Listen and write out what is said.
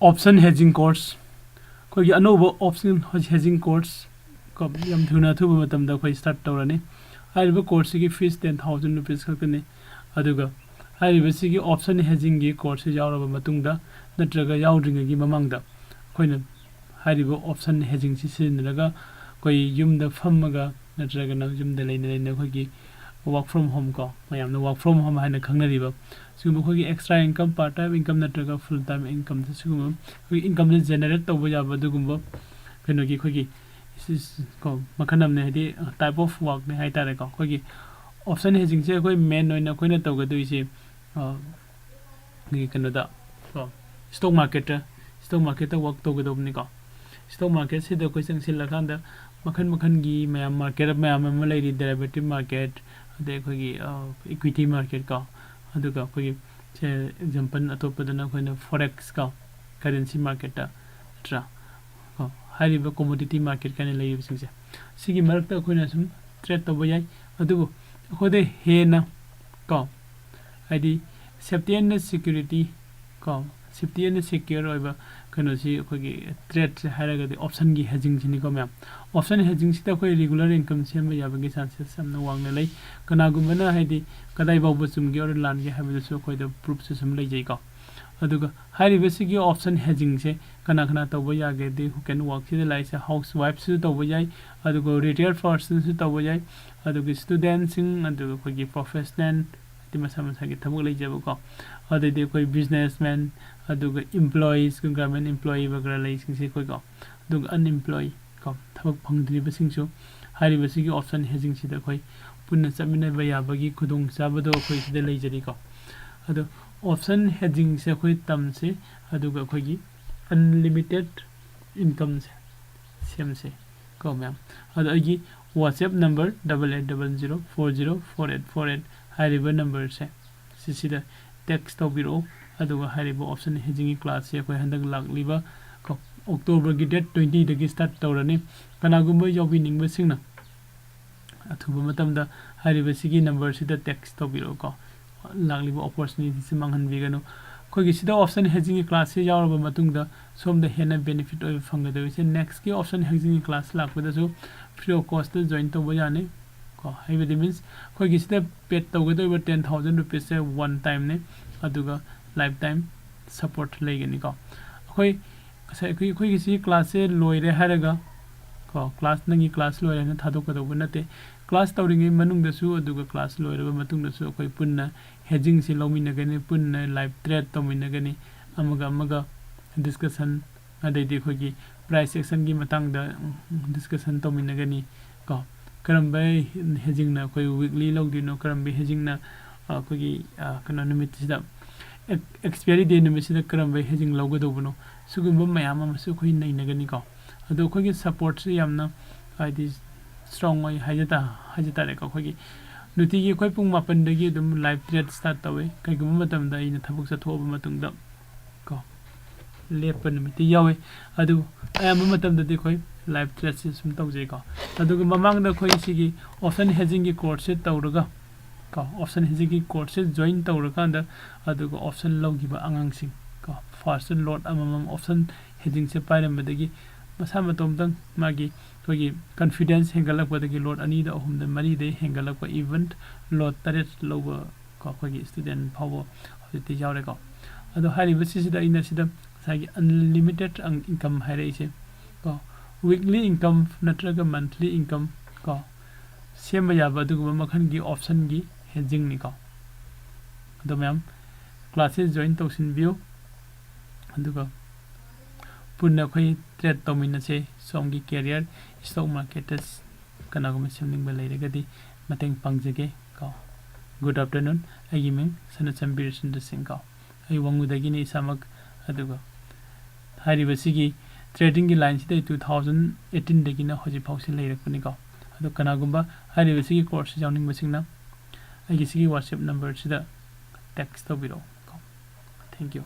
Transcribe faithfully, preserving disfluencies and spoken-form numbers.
Option hedging course, ꯑꯩꯈꯣꯏꯒꯤ ꯑꯅꯧꯕ option hedging course ꯀꯣ, ꯌꯥꯝ ꯊꯨꯅ ꯑꯊꯨꯕ ꯃꯇꯝꯗ ꯑꯩꯈꯣꯏ start ꯇꯧꯔꯅꯤ꯫ ꯍꯥꯏꯔꯤꯕ course ꯁꯤꯒꯤ fees ten thousand rupees ꯈꯛꯇꯅꯤ꯫ ꯑꯗꯨꯒ ꯍꯥꯏꯔꯤꯕꯁꯤꯒꯤ option hedging ꯒꯤ course ꯁꯤ ꯌꯥꯎꯔꯕ ꯃꯇꯨꯡꯗ ꯅꯠꯇ꯭ꯔꯒ ꯌꯥꯎꯗ꯭ꯔꯤꯉꯩꯒꯤ ꯃꯃꯥꯡꯗ ꯑꯩꯈꯣꯏꯅ ꯍꯥꯏꯔꯤꯕ option hedging ꯁꯤ ꯁꯤꯖꯤꯟꯅꯔꯒ ꯑꯩꯈꯣꯏ ꯌꯨꯝꯗ ꯐꯝꯃꯒ ꯅꯠꯇ꯭ꯔꯒꯅ ꯌꯨꯝꯗ ꯂꯩꯅ ꯂꯩꯅ ꯑꯩꯈꯣꯏꯒꯤ work from home ꯀꯣ, ꯃꯌꯥꯝꯅ work from home ꯍꯥꯏꯅ ꯈꯪꯅꯔꯤꯕ ꯁꯤꯒꯨꯝꯕ ꯑꯩꯈꯣꯏꯒꯤ extra income, part time income ꯅꯠꯇ꯭ꯔꯒ full time income ꯁꯦ ꯁꯤꯒꯨꯝꯕ ꯑꯩꯈꯣꯏꯒꯤ income ꯁꯦ generate ꯇꯧꯕ ꯌꯥꯕ ꯑꯗꯨꯒꯨꯝꯕ ꯀꯩꯅꯣꯒꯤ ꯑꯩꯈꯣꯏꯒꯤ ꯀꯣ ꯃꯈꯜ ꯑꯃꯅꯦ, ꯍꯥꯏꯗꯤ type of work ꯅꯦ ꯍꯥꯏꯇꯥꯔꯦꯀꯣ꯫ ꯑꯩꯈꯣꯏꯒꯤ option hedging ꯁꯦ ꯑꯩꯈꯣꯏ main ꯑꯣꯏꯅ ꯑꯩꯈꯣꯏꯅ ꯇꯧꯒꯗꯣꯏꯁꯦ ꯑꯩꯈꯣꯏꯒꯤ ꯀꯩꯅꯣꯗ ꯀꯣ stock market ꯇ, stock market ꯇ work ꯇꯧꯒꯗꯧꯕꯅꯤꯀꯣ꯫ Stock market ꯁꯤꯗ ꯑꯩꯈꯣꯏ ꯆꯪꯁꯤꯜꯂꯀꯥꯟꯗ ꯃꯈꯜ ꯃꯈꯜꯒꯤ ꯃꯌꯥꯝ market ꯃꯌꯥꯝ ꯑꯃ ꯂꯩꯔꯤ, derivative market, ꯑꯗꯩ ꯑꯩꯈꯣꯏꯒꯤ equity market ꯀꯣ, ꯑꯗꯨꯒ ꯑꯩꯈꯣꯏꯒꯤ ꯁꯦ example ꯑꯇꯣꯞꯄꯗꯅ ꯑꯩꯈꯣꯏꯅ forex ꯀꯣ, currency market ꯇ ꯅꯠꯇ꯭ꯔꯥ ꯀꯣ, ꯍꯥꯏꯔꯤꯕ commodity market ꯀꯥꯏꯅ ꯂꯩꯔꯤꯕꯁꯤꯡꯁꯦ ꯁꯤꯒꯤ ꯃꯔꯛꯇ ꯑꯩꯈꯣꯏꯅ ꯁꯨꯝ trade ꯇꯧꯕ ꯌꯥꯏ꯫ ꯑꯗꯨꯕꯨ ꯑꯩꯈꯣꯏꯗ ꯍꯦꯟꯅ ꯀꯣ ꯍꯥꯏꯗꯤ safety and security ꯀꯣ, safety and secure ꯑꯣꯏꯕ ꯀꯩꯅꯣꯁꯤ ꯑꯩꯈꯣꯏꯒꯤ trade ꯁꯦ ꯍꯥꯏꯔꯒꯗꯤ option ꯒꯤ hedging ꯁꯤꯅꯤꯀꯣ ꯃꯌꯥꯝ꯫ Option hedging ꯁꯤꯗ ꯑꯩꯈꯣꯏ regular income ꯁꯦꯝꯕ ꯌꯥꯕꯒꯤ chances ꯌꯥꯝꯅ ꯋꯥꯡꯅ ꯂꯩ꯫ ꯀꯅꯥꯒꯨꯝꯕꯅ ꯍꯥꯏꯗꯤ ꯀꯗꯥꯏ ꯐꯥꯎꯕ ꯆꯨꯝꯒꯦ or ꯂꯥꯟꯒꯦ ꯍꯥꯏꯕꯗꯨꯁꯨ ꯑꯩꯈꯣꯏꯗ proof ꯁꯨ ꯁꯨꯝ ꯂꯩꯖꯩꯀꯣ꯫ ꯑꯗꯨꯒ ꯍꯥꯏꯔꯤꯕꯁꯤꯒꯤ option hedging ꯁꯦ ꯀꯅꯥ ꯀꯅꯥ ꯇꯧꯕ ꯌꯥꯒꯦꯗꯤ who can work ꯁꯤꯗ ꯂꯥꯛꯏꯁꯦ house wife ꯁꯨ ꯇꯧꯕ ꯌꯥꯏ, ꯑꯗꯨꯒ retired person ꯁꯨ ꯇꯧꯕ ꯌꯥꯏ, ꯑꯗꯨꯒ student ꯁꯤꯡ, ꯑꯗꯨꯒ ꯑꯩꯈꯣꯏꯒꯤ professional ꯍꯥꯏꯗꯤ ꯃꯁꯥ ꯃꯁꯥꯒꯤ ꯊꯕꯛ ꯂꯩꯖꯕꯀꯣ, ꯑꯗꯩꯗꯤ ꯑꯩꯈꯣꯏ businessman, ꯑꯗꯨꯒ employees, government employee ꯋꯒꯦꯔꯥ ꯂꯩꯁꯤꯡꯁꯦ ꯑꯩꯈꯣꯏꯀꯣ, ꯑꯗꯨꯒ unemployed ꯀꯣ, ꯊꯕꯛ ꯐꯪꯗ꯭ꯔꯤꯕꯁꯤꯡꯁꯨ ꯍꯥꯏꯔꯤꯕꯁꯤꯒꯤ option hedging ꯁꯤꯗ ꯑꯩꯈꯣꯏ ꯄꯨꯟꯅ ꯆꯠꯃꯤꯟꯅꯕ ꯌꯥꯕꯒꯤ ꯈꯨꯗꯣꯡꯆꯥꯕꯗꯣ ꯑꯩꯈꯣꯏ ꯁꯤꯗ ꯂꯩꯖꯔꯤꯀꯣ꯫ ꯑꯗꯣ option hedging ꯁꯦ ꯑꯩꯈꯣꯏ ꯇꯝꯁꯦ, ꯑꯗꯨꯒ ꯑꯩꯈꯣꯏꯒꯤ unlimited income ꯁꯦ ꯁꯦꯝꯁꯦ ꯀꯣ ꯃꯌꯥꯝ꯫ ꯑꯗꯣ ꯑꯩꯒꯤ WhatsApp number double eight double zero four zero four eight four eight ꯍꯥꯏꯔꯤꯕ number ꯁꯦ ꯁꯤꯁꯤꯗ text ꯇꯧꯕꯤꯔꯛꯎ꯫ ꯑꯗꯨꯒ ꯍꯥꯏꯔꯤꯕ option hedging ꯒꯤ class ꯁꯦ ꯑꯩꯈꯣꯏ ꯍꯟꯗꯛ ꯂꯥꯛꯂꯤꯕ ꯀꯣ, October ꯒꯤ date twenty ꯗꯒꯤ start ꯇꯧꯔꯅꯤ꯫ ꯀꯅꯥꯒꯨꯝꯕ ꯌꯥꯎꯕꯤꯅꯤꯡꯕꯁꯤꯡꯅ ꯑꯊꯨꯕ ꯃꯇꯝꯗ ꯍꯥꯏꯔꯤꯕꯁꯤꯒꯤ number ꯁꯤꯗ text ꯇꯧꯕꯤꯔꯛꯎꯀꯣ꯫ ꯂꯥꯛꯂꯤꯕ opportunity ꯁꯤ ꯃꯥꯡꯍꯟꯕꯤꯒꯅꯨ꯫ ꯑꯩꯈꯣꯏꯒꯤ ꯁꯤꯗ option hedgingꯒꯤ classꯁꯦ ꯌꯥꯎꯔꯕ ꯃꯇꯨꯡꯗ ꯁꯣꯝꯗ ꯍꯦꯟꯅ benefit ꯑꯣꯏꯕ ꯐꯪꯒꯗꯧꯔꯤꯁꯦ, nextꯀꯤ option hedgingꯒꯤ class ꯂꯥꯛꯄꯗꯁꯨ free of costꯇ join ꯇꯧꯕ ꯌꯥꯅꯤ꯫ ꯀꯣ, ꯍꯥꯏꯕꯗꯤ means ꯑꯩꯈꯣꯏꯒꯤ ꯁꯤꯗ paid ꯇꯧꯒꯗꯧꯔꯤꯕ ten thousand rupeesꯁꯦ one timeꯅꯤ, ꯑꯗꯨꯒ lifetime support ꯂꯩꯒꯅꯤꯀꯣ꯫ ꯑꯩꯈꯣꯏ ꯉꯁꯥꯏ ꯑꯩꯈꯣꯏ, ꯑꯩꯈꯣꯏꯒꯤ ꯁꯤ classꯁꯦ ꯂꯣꯏꯔꯦ ꯍꯥꯏꯔꯒ ꯀꯣ, class, ꯅꯪꯒꯤ class ꯂꯣꯏꯔꯦ ꯍꯥꯏꯅ ꯊꯥꯗꯣꯛꯀꯗꯧꯕ ꯅꯠꯇꯦ꯫ Class ꯇꯧꯔꯤꯉꯩ ꯃꯅꯨꯡꯗꯁꯨ ꯑꯗꯨꯒ class ꯂꯣꯏꯔꯕ ꯃꯇꯨꯡꯗꯁꯨ ꯑꯩꯈꯣꯏ ꯄꯨꯟꯅ hedgingꯁꯤ ꯂꯧꯃꯤꯟꯅꯒꯅꯤ, ꯄꯨꯟꯅ live trade ꯇꯧꯃꯤꯟꯅꯒꯅꯤ, ꯑꯃꯒ ꯑꯃꯒ discussion, ꯑꯗꯩꯗꯤ ꯑꯩꯈꯣꯏꯒꯤ price actionꯒꯤ ꯃꯇꯥꯡꯗ discussion ꯇꯧꯃꯤꯟꯅꯒꯅꯤ ꯀꯣ꯫ ꯀꯔꯝꯕ hedgingꯅ ꯑꯩꯈꯣꯏ weekly ꯂꯧꯗꯣꯏꯅꯣ, ꯀꯔꯝꯕ hedgingꯅ, ꯑ, ꯑꯩꯈꯣꯏꯒꯤ, ꯑ, ꯀꯩꯅꯣ ꯅꯨꯃꯤꯠꯁꯤꯗ, ex-, expiry day ꯅꯨꯃꯤꯠꯁꯤꯗ ꯀꯔꯝꯕ hedging ꯂꯧꯒꯗꯧꯕꯅꯣ, ꯁꯤꯒꯨꯝꯕ ꯃꯌꯥꯝ ꯑꯃꯁꯨ ꯑꯩꯈꯣꯏ ꯅꯩꯅꯒꯅꯤꯀꯣ꯫ ꯑꯗꯣ ꯑꯩꯈꯣꯏꯒꯤ supportꯁꯤ ꯌꯥꯝꯅ, ꯍꯥꯏꯗꯤ, strong ꯑꯣꯏ ꯍꯥꯏꯖ ꯇꯥ-, ꯍꯥꯏꯖ ꯇꯥꯔꯦꯀꯣ꯫ ꯑꯩꯈꯣꯏꯒꯤ ꯅꯨꯡꯇꯤꯒꯤ ꯑꯩꯈꯣꯏ ꯄꯨꯡ ꯃꯥꯄꯟꯗꯒꯤ ꯑꯗꯨꯝ live trade start ꯇꯧꯋꯤ꯫ ꯀꯩꯒꯨꯝꯕ ꯃꯇꯝꯗ ꯑꯩꯅ ꯊꯕꯛ ꯆꯠꯊꯣꯛꯑꯕ ꯃꯇꯨꯡꯗ ꯀꯣ, ꯂꯦꯞꯄ ꯅꯨꯃꯤꯠꯇꯤ ꯌꯥꯎꯋꯤ꯫ ꯑꯗꯨꯕꯨ ꯑꯌꯥꯝꯕ ꯃꯇꯝꯗꯗꯤ ꯑꯩꯈꯣꯏ live tradeꯁꯦ ꯁꯨꯝ ꯇꯧꯖꯩꯀꯣ꯫ ꯑꯗꯨꯒ ꯃꯃꯥꯡꯗ ꯑꯩꯈꯣꯏ ꯁꯤꯒꯤ option hedgingꯒꯤ courseꯁꯦ ꯇꯧꯔꯒ ꯀꯣ, option hedgingꯒꯤ courseꯁꯦ join ꯇꯧꯔꯀꯥꯟꯗ, ꯑꯗꯨꯒ option ꯂꯧꯈꯤꯕ ꯑꯉꯥꯡꯁꯤꯡ ꯀꯣ, first lot ꯑꯃꯃꯝ option hedgingꯁꯦ ꯄꯥꯏꯔꯝꯕꯗꯒꯤ ꯃꯁꯥ ꯃꯇꯣꯝꯇꯪ ꯃꯥꯒꯤ ꯑꯩꯈꯣꯏꯒꯤ confidence ꯍꯦꯟꯒꯠꯂꯛꯄꯗꯒꯤ lot ꯑꯅꯤꯗ, ꯑꯍꯨꯝꯗ, ꯃꯔꯤꯗ ꯍꯦꯟꯒꯠꯂꯛꯄ, even lot ꯇꯔꯦꯠ ꯂꯧꯕ ꯀꯣ, ꯑꯩꯈꯣꯏꯒꯤ student ꯐꯥꯎꯕ ꯍꯧꯖꯤꯛꯇꯤ ꯌꯥꯎꯔꯦꯀꯣ꯫ ꯑꯗꯣ ꯍꯥꯏꯔꯤꯕꯁꯤꯁꯤꯗ ꯑꯩꯅ ꯁꯤꯗ ꯉꯁꯥꯏꯒꯤ unlimited income ꯍꯥꯏꯔꯛꯏꯁꯦ ꯀꯣ, weekly income ꯅꯠꯇ꯭ꯔꯒ monthly income ꯀꯣ, ꯁꯦꯝꯕ ꯌꯥꯕ ꯑꯗꯨꯒꯨꯝꯕ ꯃꯈꯜꯒꯤ optionꯒꯤ hedgingꯅꯤꯀꯣ꯫ ꯑꯗꯣ ꯃꯌꯥꯝ classꯁꯦ join ꯇꯧꯁꯤꯟꯕꯤꯌꯨ, ꯑꯗꯨꯒ ꯄꯨꯟꯅ ꯑꯩꯈꯣꯏ trade ꯇꯧꯃꯤꯟꯅꯁꯦ꯫ ꯁꯣꯝꯒꯤ career stock marketꯇ ꯀꯅꯥꯒꯨꯝꯕ ꯁꯦꯝꯅꯤꯡꯕ ꯂꯩꯔꯒꯗꯤ ꯃꯇꯦꯡ ꯄꯥꯡꯖꯒꯦ ꯀꯣ꯫ Good afternoon, ꯑꯩꯒꯤ ꯃꯤꯡ ꯁꯅꯥꯆꯝ ꯕꯤꯔꯦꯁꯟꯗ꯭ꯔ ꯁꯤꯡ ꯀꯣ꯫ ꯑꯩ ꯋꯥꯉꯨꯗꯒꯤꯅꯤ ꯏꯁꯥꯃꯛ꯫ ꯑꯗꯨꯒ ꯍꯥꯏꯔꯤꯕꯁꯤꯒꯤ tradingꯒꯤ lineꯁꯤꯗ ꯑꯩ two thousand eighteenꯗꯒꯤꯅ ꯍꯧꯖꯤꯛ ꯐꯥꯎꯁꯤ ꯂꯩꯔꯛꯄꯅꯤꯀꯣ꯫ ꯑꯗꯣ ꯀꯅꯥꯒꯨꯝꯕ ꯍꯥꯏꯔꯤꯕꯁꯤꯒꯤ courseꯁꯤ ꯌꯥꯎꯅꯤꯡꯕꯁꯤꯡꯅ ꯑꯩꯒꯤ ꯁꯤꯒꯤ WhatsApp numberꯁꯤꯗ text ꯇꯧꯕꯤꯔꯛꯑꯣ ꯀꯣ꯫ Thank you꯫